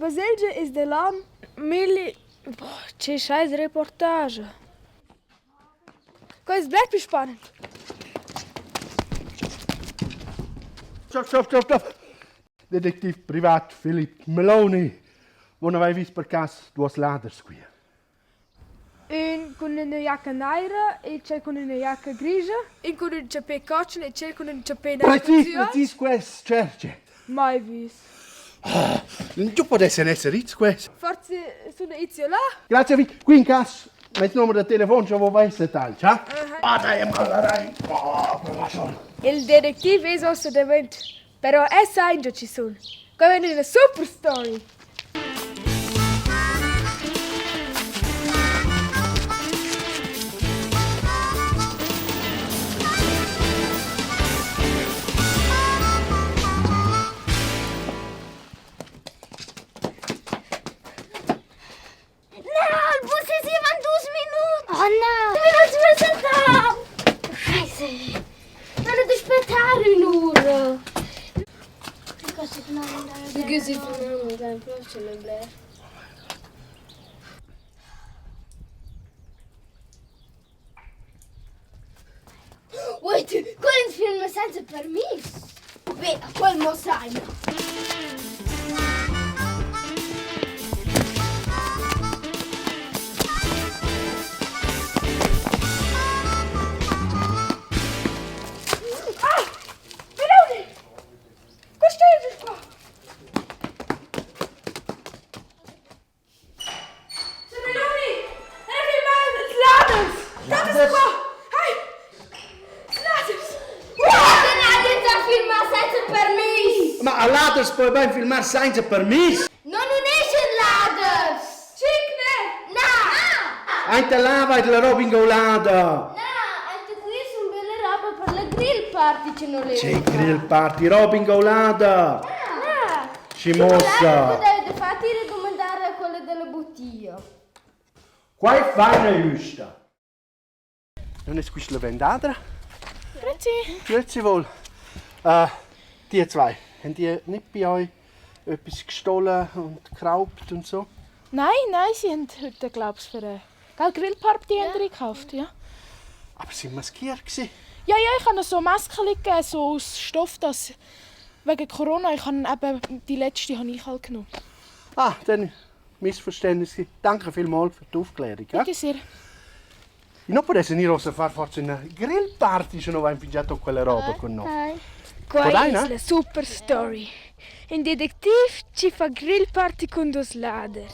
baselgia es da l'an milli Boah, che scheiss reportage. Quai es bler plü spannend. Stopp, stopp, stopp, stopp. Detektiv privat Philip Meloni. Wo non avai vis per cas duos laders qui? Ün cun üna giacca naira e tschel cun üna giacca grigia. Ün cun ün chapè cotschen e tschel cun ün chapè nair. Precis, precis quest, certo. Mai vis. Oh, tu podessen esser its quest. Forse sono its là? Grazie, vi. Qui in cas, met numero da telefon, che vo essere tal, ja? Ah, dai, mallarei. Oh, prova schon. Il detektiv es ossa davent, però è sa ingio chi sun. Qua vegn üna super story. Na, il bus es i avant dus minuts. Oh na! Non si presentau! Scheisse! Non ho aspettare un'ora. Wait, quel film senza permiss? Beh, quel mo sai. Ah! Meloni! Cosa stai qua? Meloni! Laders! Dat is qua! Hey! Laders! Laders a filmar senza permiss! Ma a laders puoi ben filmar senza permiss? Non unesce laders! Cigne! Na! Ainte lava la roba ingolada! Na, anche qui sono belle roba per la grill party che non le C'è grill party, roba ingolada! Na! Ci mossa! Difatti domandare a quella della bottiglia. Quai fai una giusta. Non es quist la vendadra? Grüezi. Grüezi wohl. Äh, die zwei, haben die nicht bei euch etwas gestohlen und geraubt und so? Nein, nein, sie haben heute, glaube ich, für eine gell, Grillparty ja. gekauft, ja. Aber sie waren maskiert. Gewesen. Ja, ja, ich habe so Masken gegeben, so aus Stoff, dass wegen Corona, ich habe eben die letzte habe ich halt genommen. Ah, dann Missverständnis. Danke vielmals für die Aufklärung. Bitte sehr. Non può essere in rossa far forse una grill party se non va infigiato quella roba con noi. Qua es la super story. In detektiv ci fa grill party con dos laders.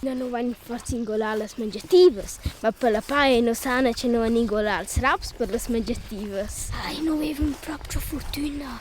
No nu vain forsa ingolà las mangiativas, ma per la paja nu sana cha nu van ingolà ils raps per las mangiativas. Ai, nu vevan propcha furtüna.